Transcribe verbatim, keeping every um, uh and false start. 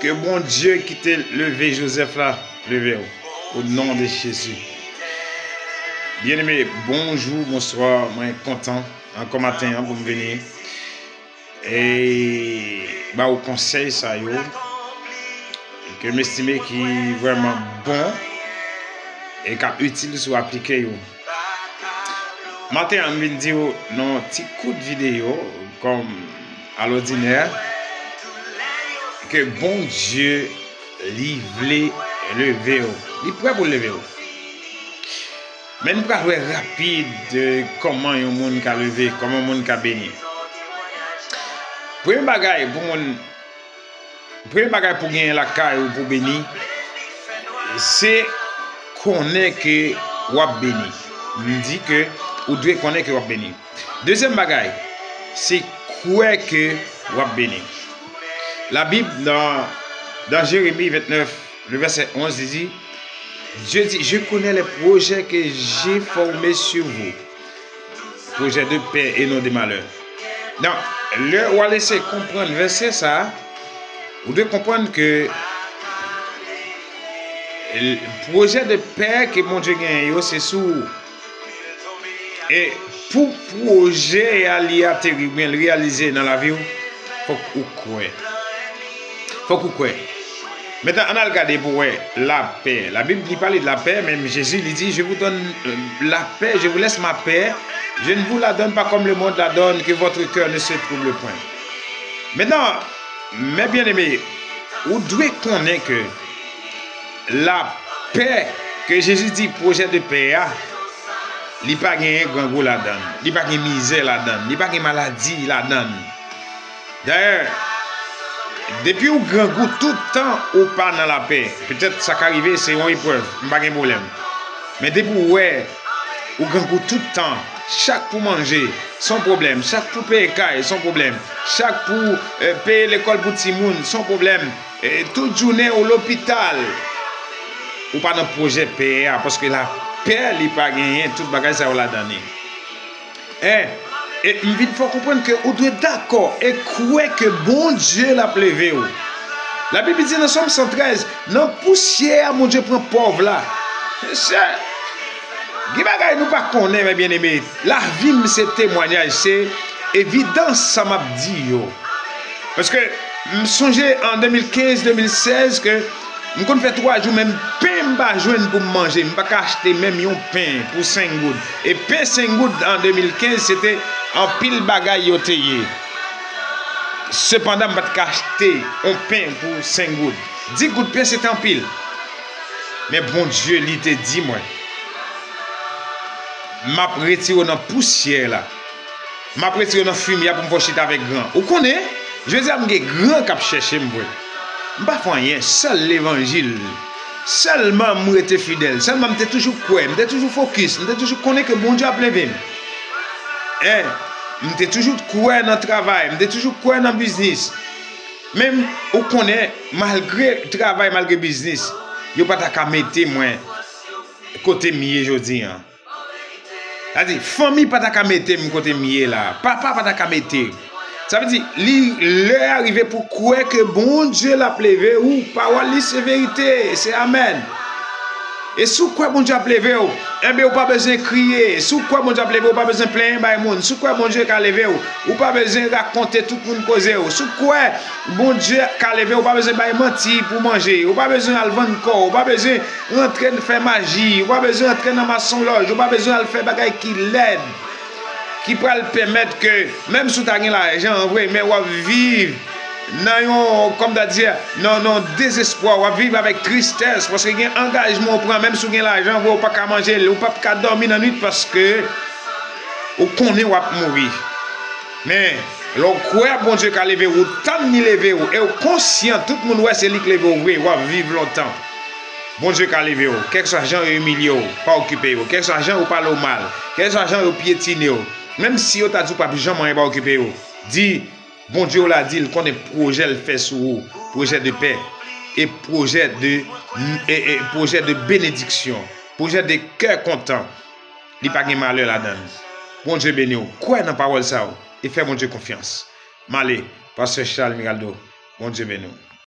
Ke Bondye ki te leve Joseph la, leve w. O non de Jezi. Byeneme, bonjou, bonswa, mwen kontan ankò maten an pou m vini e ba ou konsèy sa yo ke m estime ki vrèman bon e k ap itil si w aplike yo. Maten an, m vin di w nan yon ti kout videyo, kòm alòdinè, ke Bondye, li vle leve w. Li prè pou l leve w. Men n pral wè rapid, eh, kòman yon moun ka leve, kòman yon moun ka beni. Premye bagay pou moun, premye bagay pou genyen lakay ou pou beni, se konnen ke w ap beni. M di ke ou dwe konnen ke w ap beni. Dezyèm bagay, se kwè ke w ap beni. La Bible, dans, dans Jérémie vingt-neuf, le verset onze, il dit, Dieu dit, je connais les projets que j'ai formés sur vous, projets de paix et non de malheur. Donk, lè w al eseye konprann vèsè sa a, ou dwe konprann ke l-, pwojè de pè ke Bondye genyen yo, se sou ou. E pou pwojè a li ateri oubyen l reyalize nan lavi w, fòk ou kwè. Fòk ou kwè. Mentnan, ann al gade pou wè lapè. Labib li pale de lapè, menm Jezi li di, je vous donne, euh, la paix, je vous laisse ma paix, je ne vous la donne pas comme le monde la donne, que votre cœur ne se trouble point. Mentnan, mes bien-aimés, ou dwe konnen ke lapè ke Jezi di pwojè de pè a, li pa genyen grangou ladan l, li pa gen mizè ladan l, li pa gen maladi ladan l. Dayè, depi w grangou tout tan ou pa nan lapè, petèt sa ka rive, se yon eprèv, m pa gen pwoblèm. Men depi w wè ou grangou tout tan, chak pou manje, se yon pwoblèm, chak pou peye kay, se yon pwoblèm, chak pou, eh, peye lekòl pou timoun, se yon pwoblèm, eh, tout jounen ou lopital, ou pa nan pwojè pè a, paske lapè li pa genyen tout bagay sa yo ladan li. En, e m vin fè w konprann ke ou dwe dakò e kwè ke Bondye l ap leve w. Labib di nan Sòm san trèz, nan pousyè a Bondye pran pòv la. Mesye, gen bagay nou pa konnen, mes bien-aimés. Lavi m se temwayaj, se evidans sa m ap di yo. Paske m sonje an de mil kenz, de mil sèz ke m konn fè twa jou, menm pen m pa jwenn pou m manje. M pa ka achte menm yon pen pou senk goud. E pen senk goud an de mil kenz, se te anpil bagay yo te ye. Sepandan, m pa t ka achte yon pen pou senk goud. Dis goud pen, se te anpil. Men Bondye, li te di mwen, m ap retire w nan pousyè la. M ap retire w nan fimye a pou m fè w chita avèk gran. Ou konnen, jodi a m gen gran k ap chèche m vre. M pa fè anyen, sèl levanjil. Sèlman m rete fidèl. Sèlman m te toujou kwè, m te toujou fokis, m te toujou konnen ke Bondye ap leve m. En, m te toujou kwè nan travay, m te toujou kwè nan biznis. Men ou konnen, malgre travay, malgre biznis, yo pa ta ka mete mwen kote m ye jodi a. Sa di, fanmi pa ta ka mete m kote m ye la. Papa pa ta ka mete. Sa vle di, li, lè a rive pou kwè ke Bondye l ap leve ou, pawòl li se verite, se amèn. E si w kwè Bondye ap leve w, enben ou pa bezwen kriye. Si w kwè Bondye ap leve w, ou pa bezwen plenyen bay moun. Si w kwè Bondye ka leve w, ou pa bezwen rakonte tout moun koze w. Si w kwè Bondye ka leve w, ou pa bezwen bay manti pou manje. Ou pa bezwen al vann kò w. Ou pa bezwen rantre fè maji, ou pa bezwen rantre nan masonlòj, ou pa bezwen al fè bagay ki lèd, ki pral pèmèt ke, menm si w ta gen lajan vre, men w ap viv nan yon, kòm ta di, nan, nan dezespwa, w ap viv avèk tristès, paske gen angajman w pran, menm si w gen lajan vre, ou pa ka manje l, ou p ap ka dòmi nan nwit, paske ou konnen w ap mouri. Men, lè w kwè Bondye ka leve w, ou tann li leve w, e w konsyan tout moun wè se li k leve w vre, w ap viv lontan. Bondye ka leve w. Kèlkeswa jan yo imilye w, pa okipe yo. Kèlkeswa jan yo pale w mal, kèlkeswa jan yo pyetine w, menm si yo ta di w p ap janm anyen, pa okipe yo. Di, Bondye w la di l konnen pwojè l fè sou ou, pwojè de pè, e pwojè de, e, e pwojè de benediksyon, pwojè de kè kontan. Li pa gen malè ladan l. Bondye beni w. Kwè nan pawòl sa yo e fè Bondye konfyans. M ale, pastè Charles Miraldo. Bondye beni w.